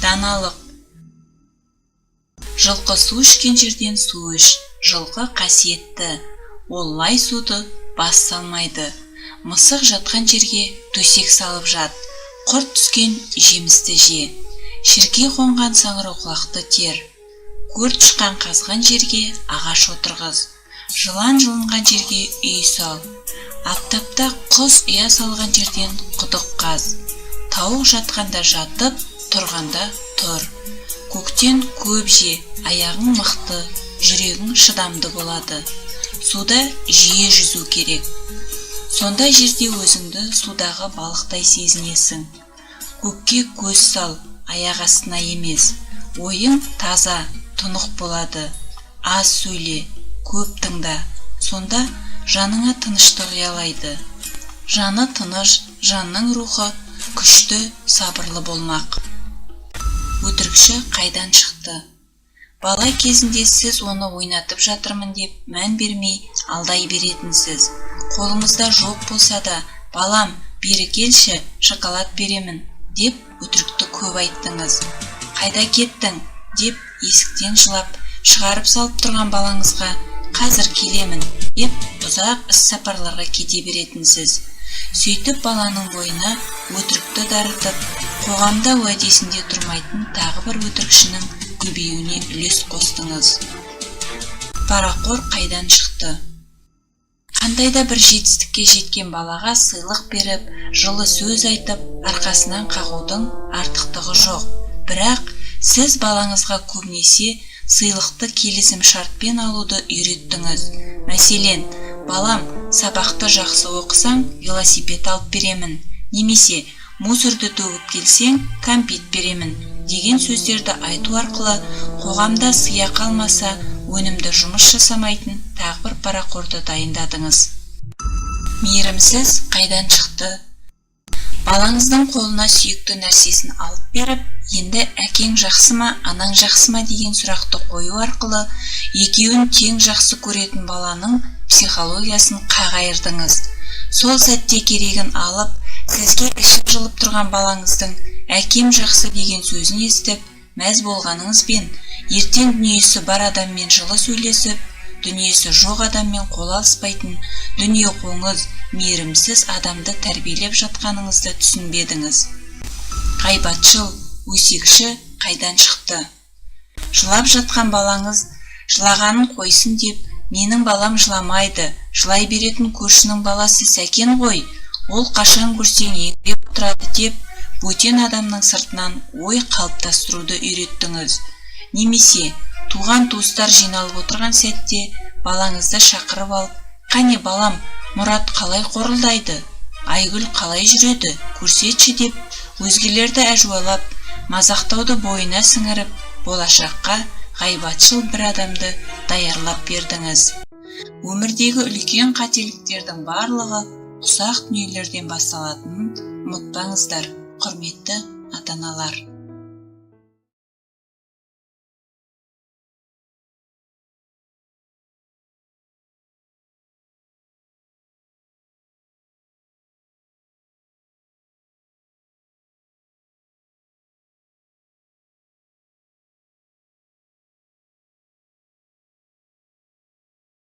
Даналық. Жылқы су ішкен жерден су іш. Жылқы қасиетті, ол лай суды бас салмайды. Мысық жатқан жерге төсек салып жат. Құрт түскен жемісті же. Шіркей қонған саңырауқұлақты тер. Көр тышқан қазған жерге ағаш отырғыз. Жылан жылынған жерге үй сал. Аптапта құс ұя салған жерден құдық қаз. Тауық жатқанда жатып, тұрғанда тұр. Көктен көп же, аяғың мықты, жүрегің шыдамды болады. Суда жиі жүзу керек. Сондай жерде өзіңді судағы балықтай сезінесің. Көкке көз сал, аяқ астына емес. Ойың таза, тұнық болады. Аз сөйле, көп тыңда. Сонда жаныңа тыныштық ұялайды. Жаны тыныш, жанның рухы күшті, сабырлы болмақ. Өтірікші қайдан шықты? Бала кезінде сіз оны ойнатып жатырмын деп мән бермей алдай беретінсіз. Қолыңызда жоқ болса да, балам, бері келші, шоколад беремін деп өтірікті көп айттыңыз. Қайда кеттің деп есіктен жылап шығарып салып тұрған балаңызға қазір келемін деп ұзақ іс-сапарларға кете беретінсіз. Сөйтіп баланың бойына өтірікті дарытып, қоғамда уәдесінде тұрмайтын тағы бір өтірікшінің көбеюіне үлес қостыңыз. Парақор қайдан шықты? Қандай да бір жетістікке жеткен балаға сыйлық беріп, жылы сөз айтып, арқасынан қағудың артықтығы жоқ. Бірақ сіз балаңызға көбінесе сыйлықты келісім шартпен алуды үйреттіңіз. Мәселен, балам, сабақты жақсы оқысаң, велосипед алып беремін, немесе мусорды төгіп келсең, кәмпит беремін деген сөздерді айту арқылы қоғамда сыйақы алмаса, өнімді жұмыс жасамайтын тағы бір парақорды дайындадыңыз. Мейірімсіз қайдан шықты? Балаңыздың қолына сүйікті нәрсесін алып беріп, енді әкең жақсы ма, анаң жақсы ма деген сұрақты қою арқылы екеуін тең жақсы көретін баланың психологиясын қақ айырдыңыз. Сол сәтте керегін алып, сізге іші жылып тұрған балаңыздың әкем жақсы деген сөзін естіп, мәз болғаныңызбен, ертең дүниесі бар адаммен жылы сөйлесіп, дүниесі жоқ адаммен қол алыспайтын дүниеқоңыз, мейірімсіз адамды тәрбиелеп жатқаныңызды түсінбедіңіз. Ғайбатшыл, өсекші қайдан шықты? Жылап жатқан балаңыз жылағанын қойсын деп, менің балам жыламайды, жылай беретін көршінің баласы Сәкен ғой, ол қашан көрсең еңіреп отырады деп, бөтен адамның сыртынан ой қалыптастыруды үйреттіңіз. Немесе туған туыстар жиналып отырған сәтте балаңызды шақырып алып, қане балам, Мұрат қалай қорылдайды, Айгүл қалай жүреді, көрсетші деп, өзгелерді әжуалап, мазақтауды бойына сіңіріп, болашаққа ғайбатшыл бір адамды даярлап бердіңіз. Өмірдегі үлкен қателіктердің барлығы ұсақ дүниелерден басталатынын ұмытпаңыздар, құрметті ата-аналар.